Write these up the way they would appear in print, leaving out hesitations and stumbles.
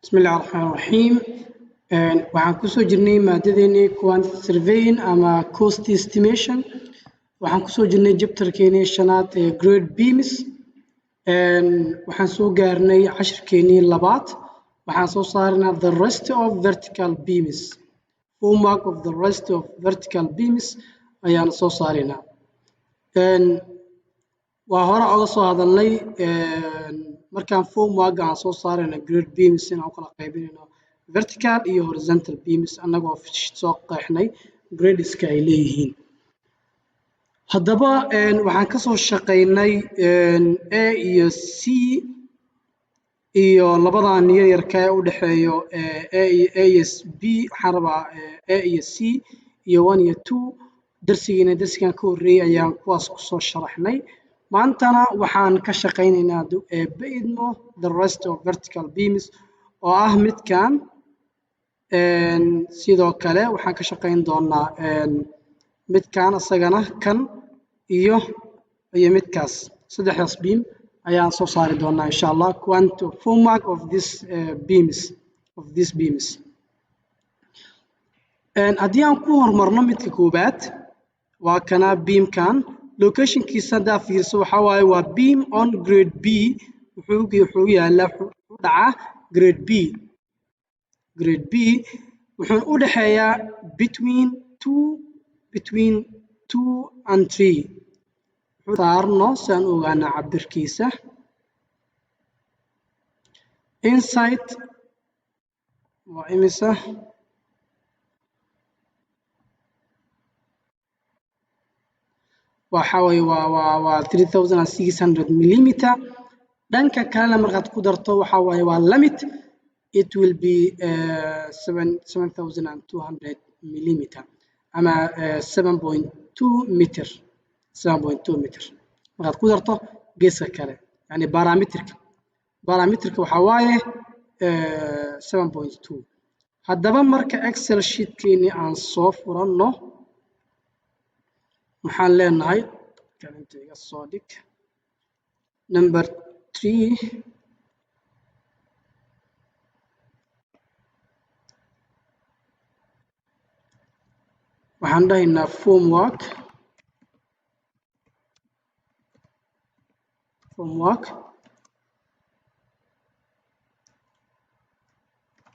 Bismillahi raxmaani raxiim. Waxaan kusoo jirnay maadadeenii quantity surveying ama cost estimation. Waxaan kusoo jirnay chapterkeenii shanaad ee grade beams. Waxaan soo gaarnay cashirkeenii labaad. Waxaan soo saarnaa the rest of vertical beams, formwork of the rest of vertical beams ayaan soo saaraynaa. Waa hore oga soo hadalnay markaan formwork aan soo saarayna grade beams inaan u kala qaybinayno vertical iyo horizontal beams, annagoo soo qeexnay gradeska ay leeyihiin. Haddaba waxaan kasoo shaqaynay A iyo C iyo labadan yaryarka ee u dhexeeyo A iyo A iyo B. Waxaan rabaa A iyo C iyo one iyo two. Darsigiina darsigan ka horreeyey ayaan kuwaas kusoo sharaxnay. Maantana waxaan ka shaqaynaynaa, hadduu Eebbe idmo, the rest of vertical beams oo ah midkan. Sidoo kale waxaan ka shaqayn doonaa midkan, isagana kan iyo midkaas. Saddexdaas beam ayaan soo saari doonaa, insha Allah, quanto formwork of this beams of these beams. Haddii aan ku horumarno midka koowaad, waa kana beamkan. Locationkiisa haddaa fiirso, waxaa waaye waa beam on grade B. Wuxuu yaalaa, wuxuu dhacaa grade B. Grade B wuxuu u dhexeeyaa between two and three. Saarno si aan u ogaano cabirkiisa. Inside waa imisa? Waxa weeye waa 3600 millimeter. Dhanka kalena markaad ku darto, waxa waaye waa lamid, it will be 7200 millimeter ama 7.2 meter. 7.2 meter markaad ku darto geeska kale, yani parameterka waxaa waaye 7.2. Haddaba marka Excel sheetkeeni aan soo furanno, maxaan leenahay? Kalinta iga soo dhig. Number three, waxaan dhahaynaa formwork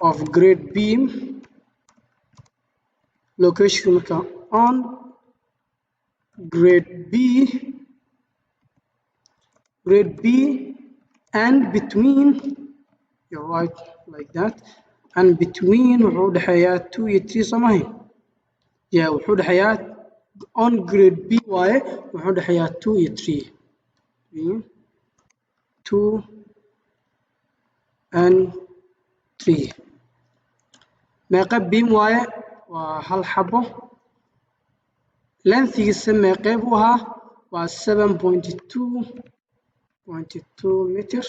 of grade beam, location marka on grade B, grade B and between, you're right, like that, and between wuxuu u dhexeeyaa two iyo three, soo mahay? Yeah, wuxuu u dhexeeyaa on grade B waaye, wuxuu u dhexeeyaa two iyo three, two and three. Meeqa beam waaye? Waa hal xabo. Lengthigiisa meeqee buu ahaa? Waa 7.2.2 meter.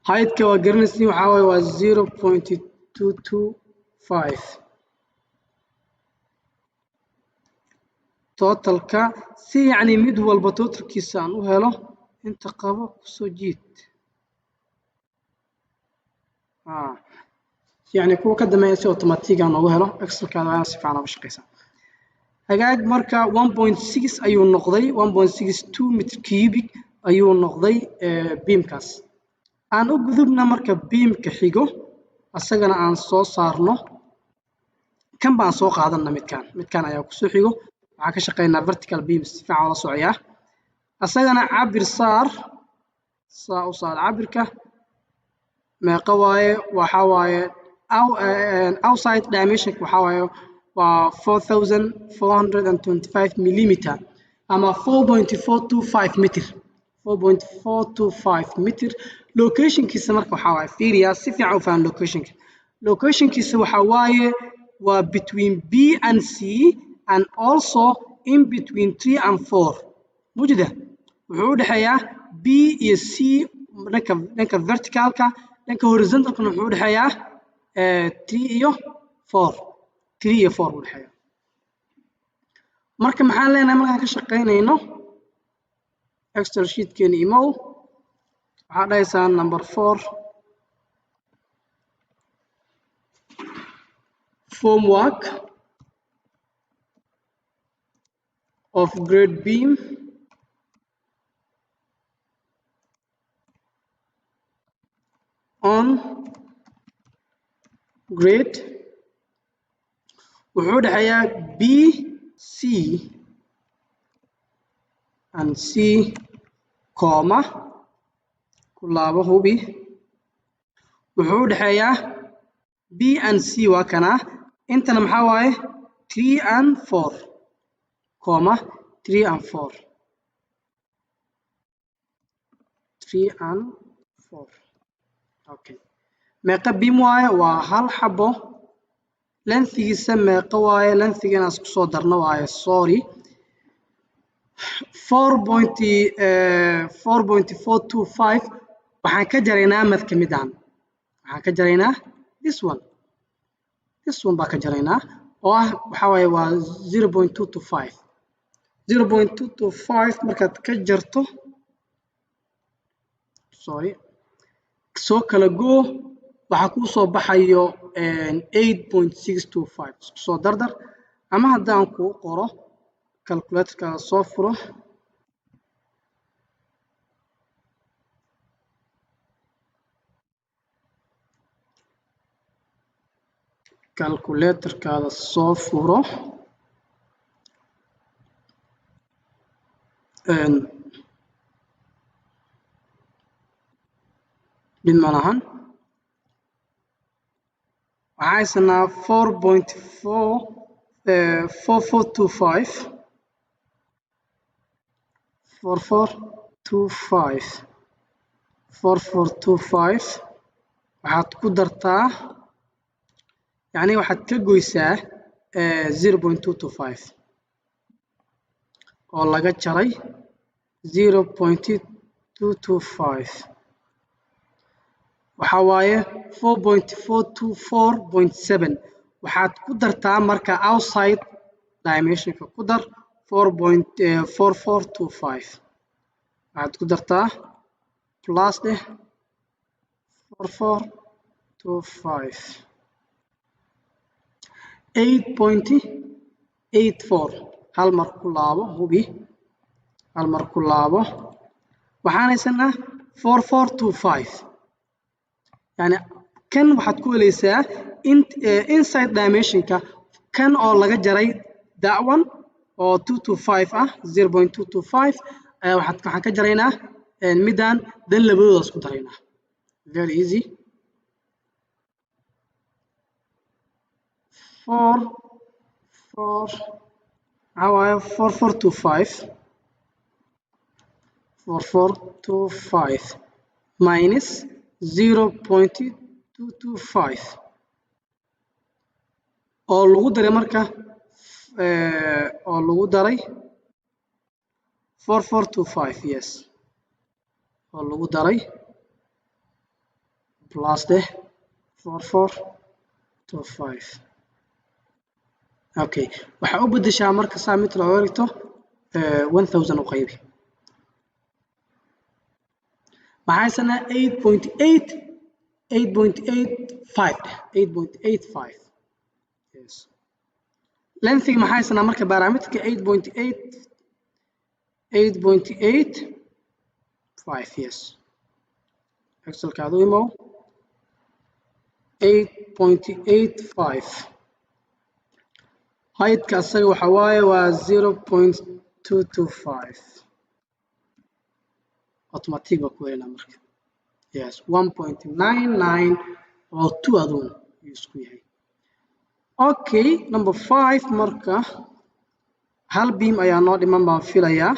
Heightka waa garanaysiin, waxaa waaye waa 0.225. Totalka si yacni mid walba totalkiisa aan u helo, inta qabo kusoo jiid, yacni kuwa ka dambeeya si automatic aan ugu helo. Excelkaada waa si fiican uga shaqeysaa. Hagaag, marka 1.6 ayuu noqday, 1.62 meter cubic ayuu noqday beamkaas. Aan u gudubna marka beamka xigo, asagana aan soo saarno. Kan baan soo qaadana, midkan ayaa kusoo xigo. Waxaan ka shaqeynaa vertical beams, si fiican ula socoyaa. Asagana cabir saar, saa u saar cabirka. Meeqa waaye? Waxaa waaye outside dimension waxaa waaye waa 4425 millimeter ama 4.425 meter, 4.425 meter. Locationkiisa marka waxaa waaye, fiiriya, si fiican u faham locationka. Locationkiisa waxaa waaye waa between B and C and also in between three and four. Mujida wuxuu u dhexeeyaa B iyo C dhanka verticalka, dhanka horizontalkana wuxuu u dhexeeyaa three iyo four, three iyo four u dhexeeya. Marka maxaan leenahay markaan ka shaqaynayno? Excel sheetkeena imow, waxaa dhahaysaa number four. Formwork of grade beam on grade wuxuu dhexeeyaa B, C and C, comma, ku laabo, hubi. Wuxuu u dhexeeyaa B and C, waa kanaa. Intana maxaa waaye? 3 and 4, comma, 3 and 4, 3 and 4. Okay, meeqa beam waaye? Waa hal xabo. Lengthigiisa meeqa waaye? Lengthiga inaan isku soo darno waaye. Sorry, 4.4225 waxaan ka jaraynaa mid ka midaan. Waxaan ka jaraynaa this one, this one baa ka jaraynaa, oo ah waxaa waaye waa 0.225. 0.225 markaad ka jarto, sorry, soo kala goo, waxaa kuu soo baxayo 8.625. Isku soo dardar, ama haddaan kuu qoro, calculatorka soo furo. Calculatorkaada soo furo. Dhib ma lahan. Waxaa haysanaa 4.4 4425, 4425, 4425. Waxaad ku dartaa, yacni waxaad ka goysaa 0.225 oo laga jaray 0.225, waxaa waaye 4.424.7. Waxaad ku dartaa marka outside dimensionka, ku dar 4.4425. Waxaad ku dartaa plus dheh 4425, 8.84. Hal mar ku laabo, hubi, hal mar ku laabo. Waxaan haysanaa 4425. Yani kan waxaad ku helaysaa inside dimensionka, kan oo laga jaray that one oo 225 ah, 0.225 ayaa waxaan ka jaraynaa midaan, dan labadooda isku daraynaa. Very easy. Four four maxaa waaye? 4425, 4425 minus 0.225 oo lagu daray marka oo lagu daray 4425, yes, oo lagu daray plus deh 4425. Okay, waxaa u beddeshaa marka saa mid looga dhigto 1000 u qaybi. Maxaa haysanaa? 8.8, 8.85, 8.85, yes. Lengthiga maxaa haysanaa marka? Parameterka 8.8, 8.85, yes. Excelkaada u imow. 8.85. Heightka asaga waxa waaye waa 0.225. Automatic baa ku helinaa marka. Yes, 1.99 oo two aduun ayuu isku yahay. Okay, number five. Marka hal beam ayaa noo dhiman baan filayaa.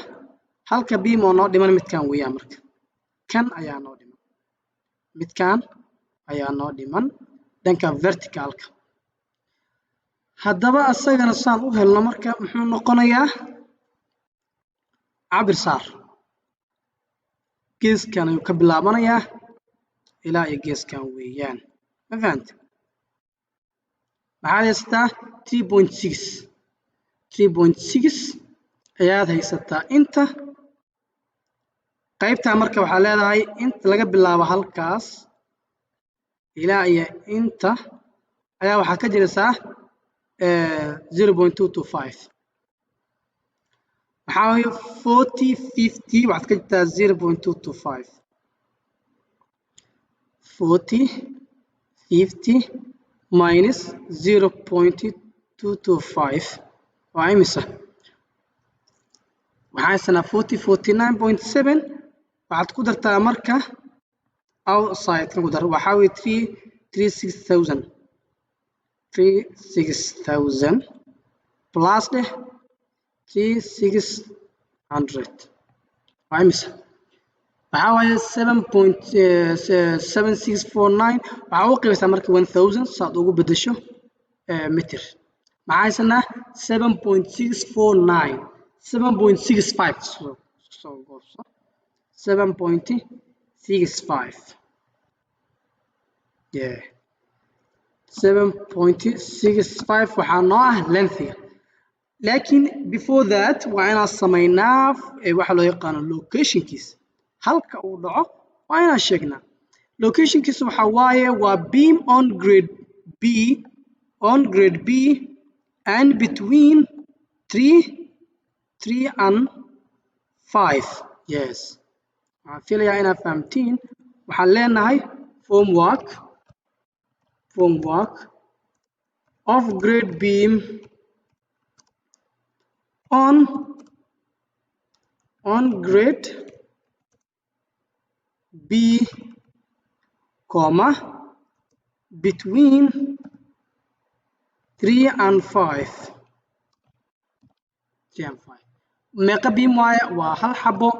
Halka beam oo noo dhiman midkan weeyaan. Marka kan ayaa noo dhiman, midkan ayaa noo dhiman dhanka verticalka. Haddaba asagana saan u helno marka muxuu noqonayaa? Cabir saar. Geeskan ayuu ka bilaabanayaa ilaa iyo geeskan weeyaan. Ma fahanta? Maxaad haysataa? 3.6, 3.6 ayaad haysataa inta qaybtaa. Marka waxaa leedahay inta laga bilaabo halkaas ilaa iyo inta ayaa waxaa ka jiraysaa 0.225. Waxaa waaye 4050 waxaad ka jirtaa 0.225. 4050 minus 0.225 waa imisa? Waxaa haysanaa 4049.7. Waxaad ku dartaa marka outside kan ku dar, waxaa weye 3 36,000, 36,000 plus dheh 3600 waa imisa? Waxaa waaye 7.7649. Waxaa u qaybaysaa marka 1000 saad ugu beddesho mitir. Maxaa haysanaa? 7.649, 7.65. Soo goobso, 7.65. Yeah, 7.65 waxaa noo ah lengthiga. Laakiin before that waa inaan samaynaa waxa loo yaqaano locationkiisa. Halka uu dhaco waa inaan sheegnaa. Locationkiisa waxaa waaye waa beam on grade B, on grade B and between 3 and 5. Yes, waxaan filayaa inaad fahamtiin. Waxaan leenahay formwork of grade beam on grade B comma between 3 and 5, 3 and 5. Meeqa beam waaye? Waa hal xabo.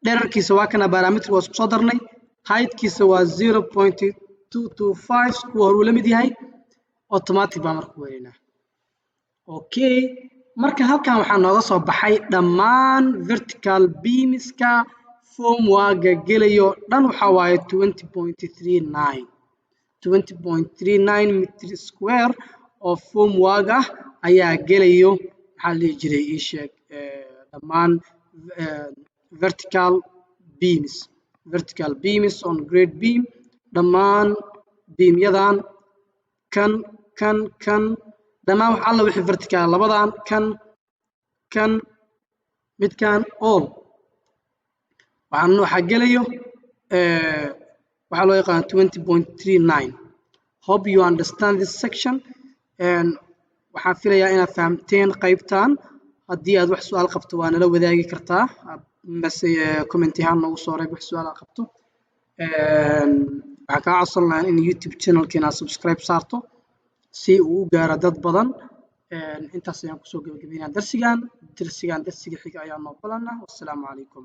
Dherarkiisa waa kana, parameter waa isku soo darnay. Heightkiisa waa 0.225, kuwa horuu la mid yahay. Automatic baa marka weynaa. Okay, marka halkan waxaa nooga soo baxay dhammaan vertical beamska formworkga gelayo dhan. Waxaa waaye 20.39, 20.39 meter square oo formwork ah ayaa gelayo. Maxaa la dhihi jiray? Ii sheeg dhammaan vertical beams, vertical beams on grade beam. Dhammaan beamyadan, kan, kan, kan, dhammaan wax alla wixii vertical, labadan, kan, kan, midkan, all waxaa gelayo waxaa loo yaqaana 20.39. Hope you understand this section. Waxaan filayaa inaad fahamteen qaybtan. Haddii aad wax su-aal qabto, waa nala wadaagi kartaa mase comment ahaan noogu soo reeb wax su-aal aad qabto. Waxaan kaa codsan lahaa in YouTube channelkeena aad subscribe saarto si uu u gaaro dad badan. Intaas ayaan kusoo gabagabeynaa darsigan. Darsiga xiga ayaa noo balana. Wassalaamu calaykum.